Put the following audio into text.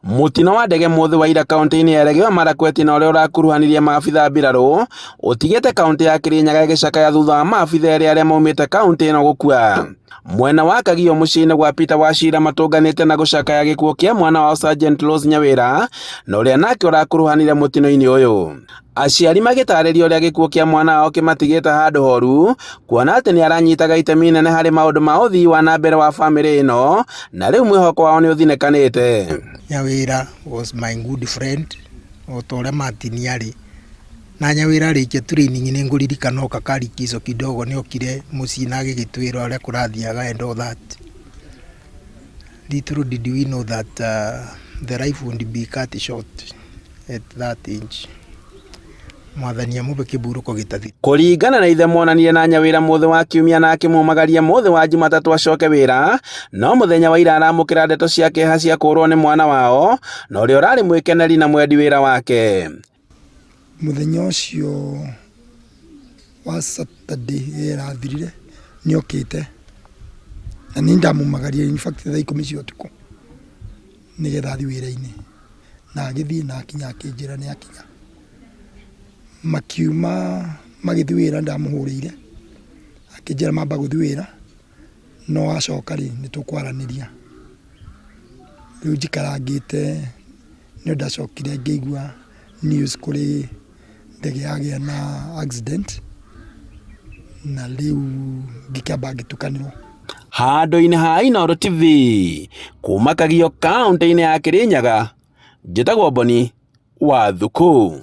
Mũtino wa ndege mũthĩ wa ira kaunti-inĩ ya Elgeyo Marakwet na ũrĩa ũrakuruhanirie maabitha mbirarũ ũtigĩte kaunti ya Kirinyaga ĩgĩcakaya thutha wa maabitha erĩ arĩa maumĩte kaunti ĩno gũkua. Mwena wa Kagio mũciĩ-inĩ gwa Peter Wachira matũnganĩte na gũcakaya gĩkuũ kĩa mwana wao Sergeant Rose Nyawĩra na ũrĩa nake ũrakuruhanire mũtino-inĩ ũyũ. Aciari magĩtarĩria ũrĩa gĩkuũ kĩa mwana wao kĩmatigĩte handũ horu, kuona atĩ nĩ aranyitaga itemi inene harĩ maũndũ ma ũthii wa na mbere wa famĩlĩ ĩno, na rĩu mwĩhoko wao nĩ ũthinĩkanĩte. Nyawĩra was my good friend o ta ũrĩa Martin arĩ. Na Nyawĩra arĩkia training nĩ ngũririkana oka ka likizo kidogo nĩ okire mũciĩ na agĩgĩtwĩra ũrĩa kũrathiaga and all that. Little did we know that the life would be cut short at that age. Mwathani amũhe kĩhurũko gĩtathiraga. Kũringana na ithe monanire na Nyawĩra mũthĩ wa Kiumia na akĩmumagaria mũthĩ wa Jumatatũ acoke wĩra, no mũthenya wa ira aramũkĩra ndeto cia kĩeha cia kũũrwo nĩ mwana wao na ũrĩa ũrarĩ mwĩkeneri na mwendi wĩra wake. Mũthenya ũcio wa Saturday ĩrĩa ĩrathirire nĩ okĩte na niĩ ndamumagaririe in fact thaa ikũmi cia ũtukũ nĩgetha athiĩ wĩra-inĩ na agĩthiĩ na akinya akĩnjĩra nĩ akinya. Makiuma magĩthiĩ wĩra ndamũhũrĩire akĩnjĩra mamba gũthiĩ wĩra no acoka rĩ nĩ tũkwaranĩria. Rĩu njikarangĩte nĩ ndacokire ngĩigua news kũrĩ ndege yagĩa na accident na rĩu ngĩkĩamba ngĩtukanĩrwo. Handũ-inĩ ha Inooro TV kuma Kagio kaũntĩ-inĩ ya Kirinyaga, njĩtagwo Boni wa Thuku.